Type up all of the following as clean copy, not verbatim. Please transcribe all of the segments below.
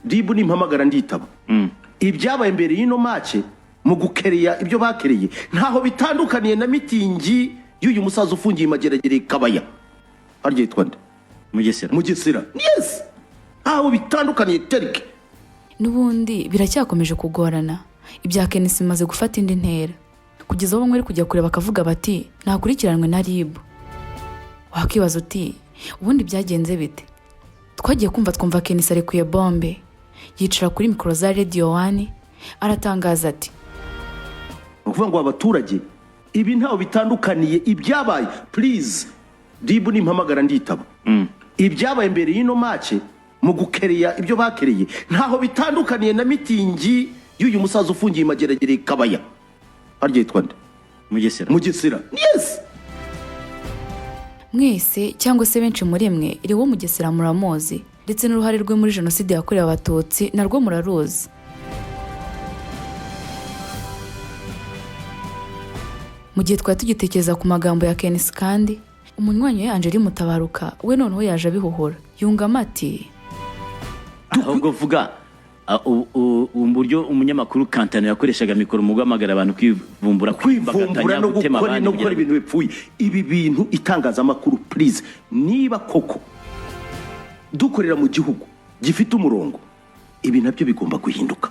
RIB nimpamagara nditaba. Ibyabaye mbere y'ino match mu gukereya, ibyo bakereye ntaho bitandukaniye na mitingi y'uyu musaza ufungiye i Mageragere, Kabaya, harya yitwa nde? Mugesera. Mugesera, yes, ntaho bitandukaniye terike. N'ubundi biracyakomeje kugorana. Ibya KNC bimaze gufata indi ntera, kugeza aho bamwe bari kujya kure bakavuga bati ntakurikiranwe na RIB. Wakwibaza uti: "Ubundi byagenze bite?" Twagiye kumva twumva KNC arekuye bombe, yicara kuri mikoro za Radio One, aratangaza ati: Ni ukuvuga ngo abaturage, ibi ntaho bitandukaniye ibyabaye. Please, RIB nimpamagara nditaba. Ibyabaye mbere y'ino match mu gukereya, ibyo bakereye ntaho bitandukaniye na mitingi y'uyu musaza ufungiye i Mageragere, Kabaya, harya yitwa nde? Mugesera. Mugesera, yes. Mwese cyangwa se benshi muri mwe, Lewo Mugesera muramuzi, ndetse n'uruhare rwe muri Jenoside yakorewe Abatutsi narwo muraruzi. Mu gihe twari tugitekereza ku magambo ya KNC, kandi umunywanyi we Angeli Mutabaruka we noneho yaje abihuhura, yungamo ati: Ahubwo vuga uburyo umunyamakuru Kantano yakoreshaga mikoro mu guhamagara abantu kwivumbura, kwivumbura no gutema gukora abandi no gukora ibintu bipfuye. Ibi bintu, itangazamakuru, please, niba koko dukorera mu gihugu gifite umurongo, ibi nabyo bigomba guhinduka.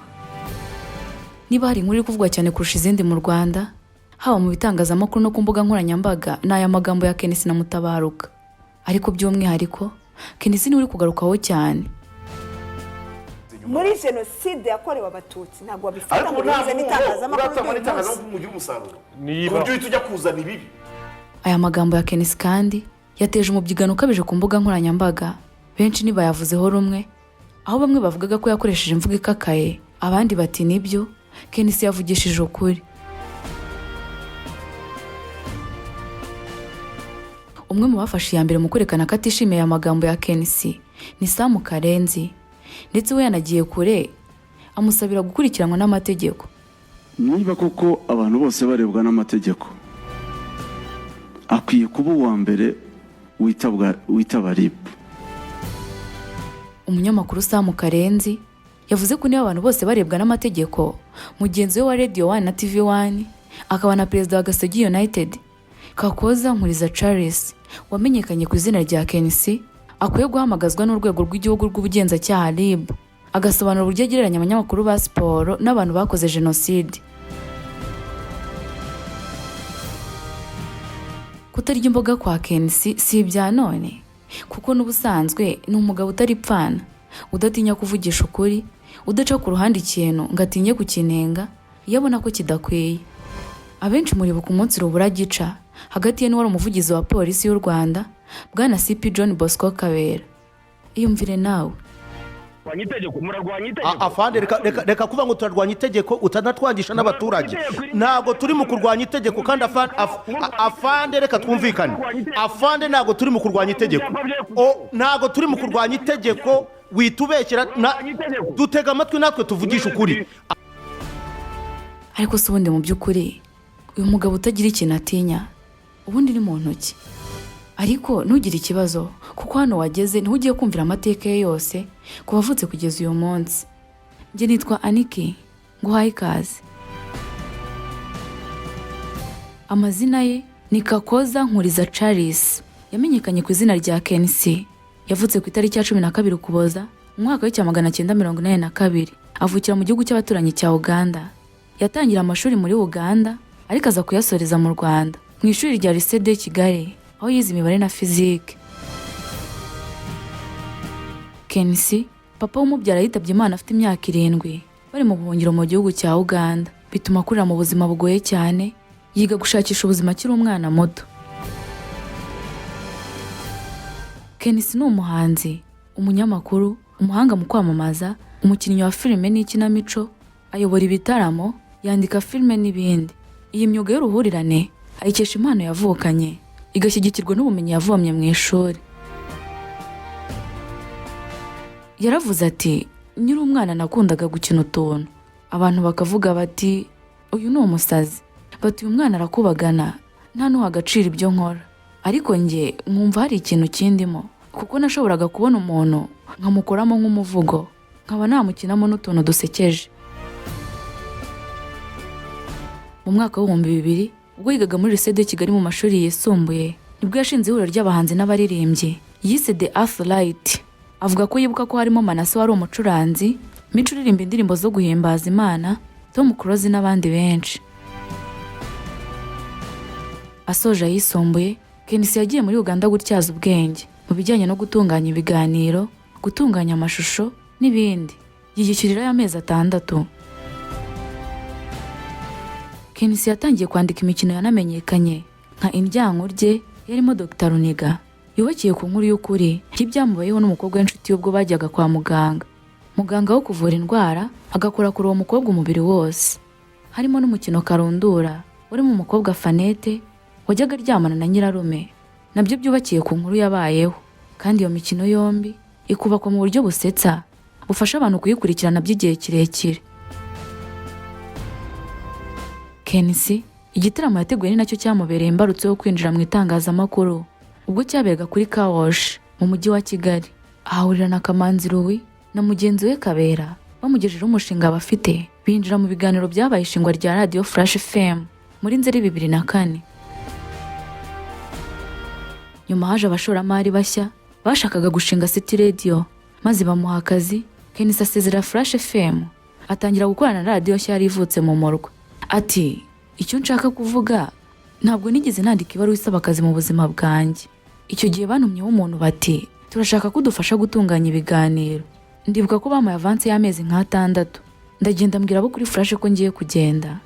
Niba hari inkuru iri kuvugwa cyane kurusha izindi mu Rwanda, haba mu bitangazamakuru no ku mbuga nkoranyambaga, ni aya magambo ya KNC na Mutabaruka. Ariko by'umwihariko KNC niwe uri kugarukwaho cyane. Muri Jenoside yakorewe Abatutsi ntabwo babifata Ariko ngo nta bihuze n'itangazamakuru uratangwa ry'uyu munsi. n'itangazamakuru mugira umusaruro Niba- ku buryo uhita ujya kuzana ibibi. Aya magambo ya KNC kandi yateje umubyigano ukabije ku mbuga nkoranyambaga. Benshi ntibayavuzeho rumwe, aho bamwe bavugaga ko yakoresheje imvugo ikakaye, abandi bati: "Nibyo, KNC yavugishije ukuri." Umwe mu bafashe iya mbere mu kwerekana ko atishimiye aya magambo ya KNC ni Samu Karenzi, ndetse we yanagiye kure amusabira gukurikiranwa n'amategeko. Niba koko abantu bose barebwa n'amategeko, akwiye kuba uwa mbere witabwa, witaba RIB. Umunyamakuru Samu Karenzi yavuze ko niba abantu bose barebwa n'amategeko, mugenzi we wa Radio One na TV One, akaba na perezida wa Gasogi United, Kakoza Nkuriza Charles wamenyekanye ku izina rya KNC, akwiye guhamagazwa n'Urwego rw'Igihugu rw'Ubugenzacyaha RIB, agasobanura uburyo agereranya abanyamakuru ba siporo n'abantu bakoze jenoside. Kutarya imboga kwa KNC si ibya none, kuko n'ubusanzwe ni umugabo utaripfana, udatinya kuvugisha ukuri, udaca ku ruhande ikintu ngo atinye kukinenga iyo abona ko kidakwiye. Abenshi muribuka umunsi rubura gica hagati ye n'uwari umuvugizi wa Polisi y'u Rwanda, bwana CP John Bosco Kabera. Iyumvire nawe. Murarwanya itegeko, murarwanya itegeko. Afande, reka kuvuga ngo turarwanya itegeko, utanatwangisha n'abaturage. Ntabwo turi mu kurwanya itegeko. Kandi afande, reka twumvikane. Afande, ntabwo turi mu kurwanya itegeko. Ntabwo turi mu kurwanya itegeko, witubeshyera. Dutega amatwi natwe tuvugishe ukuri. Ariko se ubundi mu by'ukuri uyu mugabo utagira ikintu atinya, ubundi ni mu ntoki? Ariko ntugire ikibazo, kuko hano wageze niho ugiye kumvira amateka ye yose ku bavutse kugeza uyu munsi. Njye nitwa Aniki, nguhaye ikaze. Amazina ye ni Kakoza Nkuriza Charles, yamenyekanye ku izina rya KNC. Yavutse ku itariki ya 12 Ukuboza mu mwaka wa 1982, avukira mu gihugu cy'abaturanyi cya Uganda. Yatangira amashuri muri Uganda, ariko aza kuyasoreza mu Rwanda mu ishuri rya Lycée de Kigali, aho yize imibare na physique. KNC, papa w'umubyara yitabye Imana afite imyaka 7, bari mu buhungiro mu gihugu cya Uganda, bituma akurira mu buzima bugoye cyane, yiga gushakisha ubuzima akiri umwana muto. KNC ni umuhanzi, umunyamakuru, umuhanga mu kwamamaza, umukinnyi wa filime n'ikinamico, ayobora ibitaramo, yandika filime n'ibindi. Iyi myuga y'uruhurirane ayikesha impano yavukanye, igashyigikirwa n'ubumenyi yavomye mu ishuri. Yaravuze ati: "Nkiri umwana nakundaga gukina utuntu, abantu bakavuga bati uyu ni umusazi, bati uyu mwana arakubagana, nta n'uha agaciro ibyo nkora, ariko njye nkumva hari ikintu kindimo, kuko nashoboraga kubona umuntu nkamukoramo nk'umuvugo." nkaba namukinamo n'utuntu dusekeje. Mu mwaka w'2000, ubwo yigaga muri Lycée de Kigali mu mashuri yisumbuye, nibwo yashinze ihuriro ry'abahanzi n'abaririmbyi yise The Earthlight. Avuga ko yibuka ko harimo Manase wari umucuranzi, Mico uririmba indirimbo zo guhimbaza Imana, Tom Close n'abandi benshi. Asoje ayisumbuye, KNC yagiye muri Uganda gutyaza ubwenge mu bijyanye no gutunganya ibiganiro, gutunganya amashusho n'ibindi. Yiyishyurirayo amezi 6. KNC yatangiye kwandika imikino yanamenyekanye nka Indyankurye yarimo Dr Runiga, yubakiye ku nkuru y'ukuri y'ibyamubayeho n'umukobwa w'inshuti y'ubwo bajyaga kwa muganga. Muganga wo kuvura indwara agakora kuri uwo mukobwa umubiri wose. Harimo n'umukino Karundura urimo umukobwa Fanete wajyaga aryamana na nyirarume, nabyo byubakiye ku nkuru yabayeho. Kandi iyo mikino yombi ikubakwa mu buryo busetsa bufasha abantu kuyikurikirana by'igihe kirekire. KNC igitaramo yateguye ni nacyo cyamubereye imbarutso yo kwinjira mu itangazamakuru, ubwo cyaberaga kuri Car Wash mu mujyi wa Kigali, ahahurira na Kamanzi Louis na mugenzi we Kabera, bamugejejeho umushinga bafite, binjira mu biganiro byabaye ishingwa rya radiyo Flash FM muri Nzeri 2004. Nyuma haje abashoramari bashya bashakaga gushinga City Radio, maze bamuha akazi. KNC asezera Flash FM, atangira gukorana na radiyo nshya yari ivutse mu murwa. Ati: "Icyo nshaka kuvuga, ntabwo nigeze nandika ibaruwa isaba akazi mu buzima bwanjye. Icyo gihe bantumyeho umuntu bati: 'Turashaka ko udufasha gutunganya ibiganiro.' Ndibuka ko bampaye avance y'amezi nk'atandatu, ndagenda mbwira abo kuri Flash ko ngiye kugenda."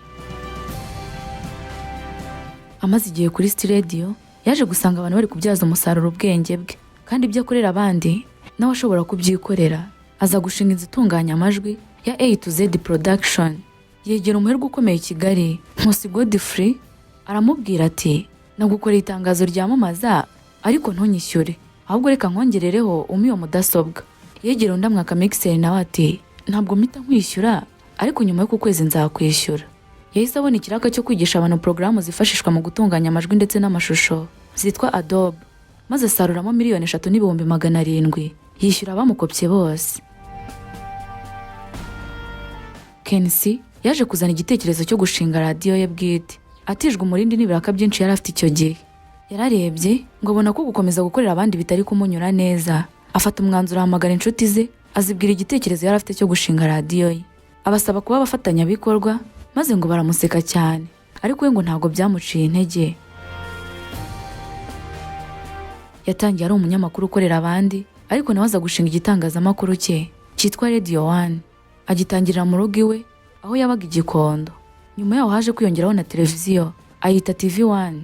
Amaze igihe kuri City Radio, yaje gusanga abantu bari kubyaza umusaruro ubwenge bwe, kandi ibyo akorera abandi nawe ashobora kubyikorera. Aza gushinga inzu itunganya amajwi ya A to Z Production. Yegera umuherwe ukomeye i Kigali, Nkusi Godfrey, aramubwira ati: "Nagukoreye itangazo ryamamaza ariko ntunyishyure, ahubwo reka nkongerereho umpe iyo mudasobwa." Yegera undi amwaka mixer, nawe ati: "Ntabwo mpita nkwishyura, ariko nyuma y'uku kwezi nzakwishyura." Yahise abona ikiraka cyo kwigisha abantu porogaramu zifashishwa mu gutunganya amajwi ndetse n'amashusho zitwa Adobe, maze asaruramo 3,700,000, yishyura abamukopye bose. KNC yaje kuzana igitekerezo cyo gushinga radiyo ye bwite, atijwe umurindi n'ibiraka byinshi yari afite icyo gihe. Yararebye ngo abona ko gukomeza gukorera abandi bitari kumunyura neza, afata umwanzuro, ahamagara inshuti ze, azibwira igitekerezo yari afite cyo gushinga radiyo ye, abasaba kuba abafatanyabikorwa, maze ngo baramuseka cyane, ariko we ngo ntabwo byamuciye intege. Yatangiye ari umunyamakuru ukorera abandi, ariko nawe aza gushinga igitangazamakuru cye cyitwa Radio One, agitangirira mu rugo iwe aho yabaga i Gikondo. Nyuma yaho haje kwiyongeraho na televiziyo, ayita TV One.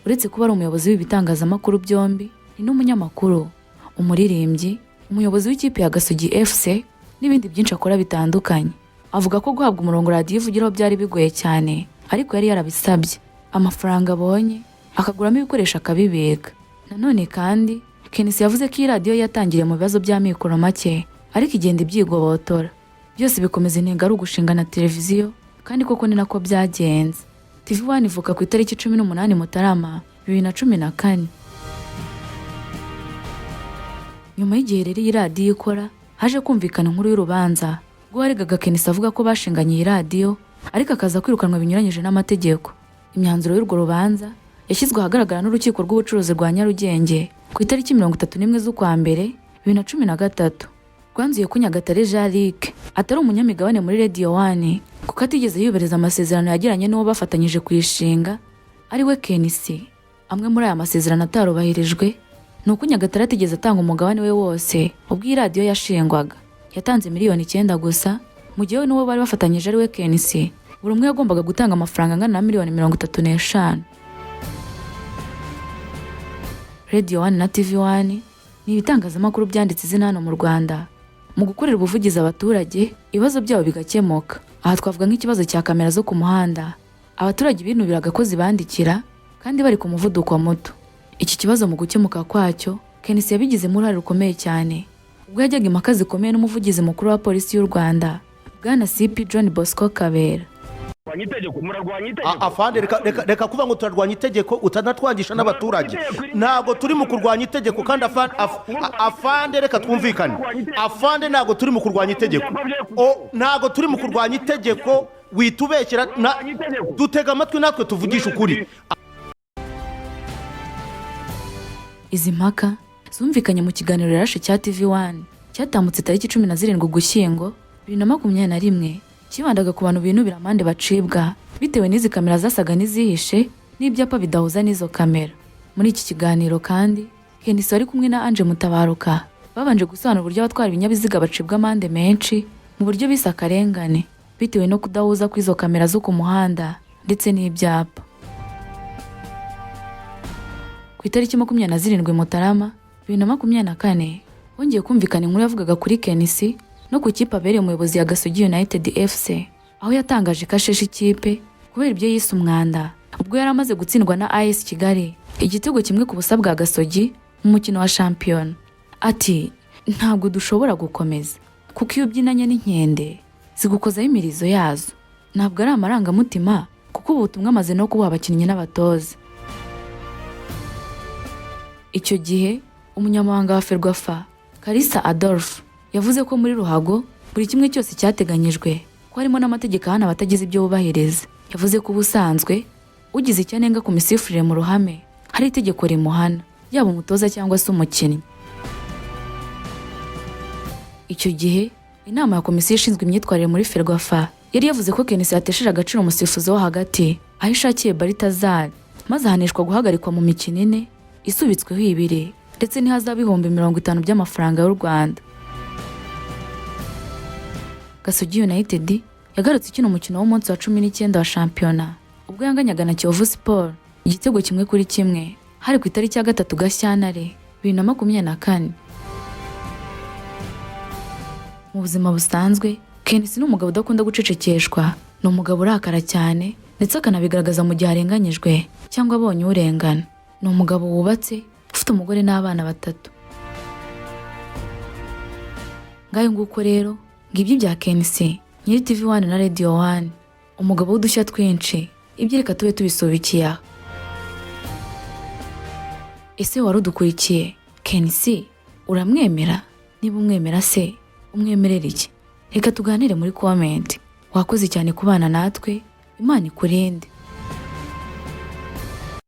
Uretse kuba ari umuyobozi w'ibitangazamakuru byombi, ni n'umunyamakuru, umuririmbyi, umuyobozi w'ikipe ya Gasogi FC n'ibindi byinshi akora bitandukanye. Avuga ko guhabwa umurongo radiyo ivugiraho byari bigoye cyane, ariko yari yarabisabye. Amafaranga abonye akaguramo ibikoresho akabibika. Nanone kandi KNC yavuze ko iyi radiyo yatangiriye mu bibazo by'amikoro make, ariko igenda ibyigobotora byose, bikomeza intego ari ugushinga na televiziyo, kandi koko ni nako byagenze. TV One ivuka ku itariki 18 Mutarama 2014. Nyuma y'igihe rero iyi radiyo ikora, haje kumvikana inkuru y'urubanza ubwo waregaga KNC avuga ko bashinganye iyi radiyo, ariko akaza kwirukanwa binyuranyije n'amategeko. Imyanzuro y'urwo rubanza yashyizwe ahagaragara n'urukiko rw'ubucuruzi rwa Nyarugenge ku itariki 31 z'ukwa mbere 2013. Rwanzuye ko Nyagatare Jean Luc atari umunyamigabane muri Radio One, kuko atigeze yubahiriza amasezerano yagiranye n'uwo bafatanyije kuyishinga, ari we KNC. Amwe muri aya masezerano atarubahirijwe ni uko Nyagatare atigeze atanga umugabane we wose ubwo iyi radiyo yashingwaga. Yatanze miliyoni 9 gusa, mu gihe we n'uwo bari bafatanyije ari we KNC buri umwe yagombaga gutanga amafaranga angana na miliyoni 35. Radio One na TV One ni ibitangazamakuru byanditse izina hano mu Rwanda mu gukorera ubuvugizi abaturage, ibibazo byabo bigakemuka. Aha twavuga nk'ikibazo cya kamera zo ku muhanda abaturage binubiraga ko zibandikira kandi bari ku muvuduko muto. Iki kibazo mu gukemuka kwacyo, KNC yabigizemo uruhare rukomeye cyane, ubwo yajyaga impaka zikomeye n'umuvugizi mukuru wa polisi y'u Rwanda, Bwana CP John Bosco Kabera. Murarwanya itegeko, murarwanya itegeko. Afande, reka reka reka kuvuga ngo turarwanya itegeko, utanatwangisha n'abaturage. Ntabwo turi mu kurwanya itegeko kandi afande, reka twumvikane. Afande, ntabwo turi mu kurwanya itegeko. Ntabwo turi mu kurwanya itegeko, witubeshyera dutega amatwi natwe tuvugishe ukuri. Izi mpaka zumvikanye mu kiganiro Yarashe cya TV One cyatambutse tariki 17 Ugushyingo 2021, cyibandaga ku bantu binubira amande bacibwa bitewe n'izi kamera zasaga n'izihishe n'ibyapa bidahuza n'izo kamera. Muri iki kiganiro kandi KNC wari kumwe na Ange Mutabaruka babanje gusobanura uburyo abatwara ibinyabiziga bacibwa amande menshi mu buryo bise akarengane bitewe no kudahuza kw'izo kamera zo ku muhanda ndetse n'ibyapa. Ku itariki 27 Mutarama 2024 hongeye kumvikana inkuru yavugaga kuri KNC no ku kipe abereye umuyobozi ya Gasogi United FC, aho yatangaje ko asheshe ikipe kubera ibyo yise umwanda ubwo yari amaze gutsindwa na AS Kigali igitego 1-0 bwa Gasogi mu mukino wa shampiyona. Ati ntabwo dushobora gukomeza kuko iyo ubyinanye n'inkende zigukozaho imirizo yazo. Ntabwo ari amarangamutima kuko ubu butumwa amaze no kubuha abakinnyi n'abatoza. Icyo gihe umunyamabanga wa Ferwafa Kalisa Adolphe yavuze ko muri ruhago buri kimwe cyose cyateganyijwe, ko harimo n'amategeko ahana abatagize ibyo bubahiriza. Yavuze ko ubusanzwe ugize icyo anenga ku misifurire mu ruhame hari itegeko rimuhana, yaba umutoza cyangwa se umukinnyi. Icyo gihe inama ya komisiyo ishinzwe imyitwarire muri Ferwafa yari yavuze ko KNC yatesheje agaciro umusifuzi wo hagati aho ishakiye Baltazar, maze ahanishwa guhagarikwa mu mikino 4 isubitsweho 2 ndetse n'ihazabu 50,000 by'amafaranga y'u Rwanda. Gasogi United yagarutse ikina umukino w'umunsi wa 19 wa shampiyona ubwo yanganyaga na Kiyovu Sport igitego 1-1, hari ku itariki ya 3 Gashyantare 2024. Mu buzima busanzwe KNC ni umugabo udakunda gucecekeshwa, ni umugabo urakara cyane ndetse akanabigaragaza mu gihe arenganyijwe cyangwa abonye urengana. Ni umugabo wubatse ufite umugore n'abana 3. Ngayo nguko rero ngibyo ibya KNC nyiri TV One na Radio One, umugabo w'udushya twinshi. Ibyo reka tube tubisubikiye aha. Ese wari udukurikiye KNC uramwemera? Niba umwemera se umwemerera iki? Reka tuganire muri comment. Wakoze cyane kubana natwe, Imana ikurinde.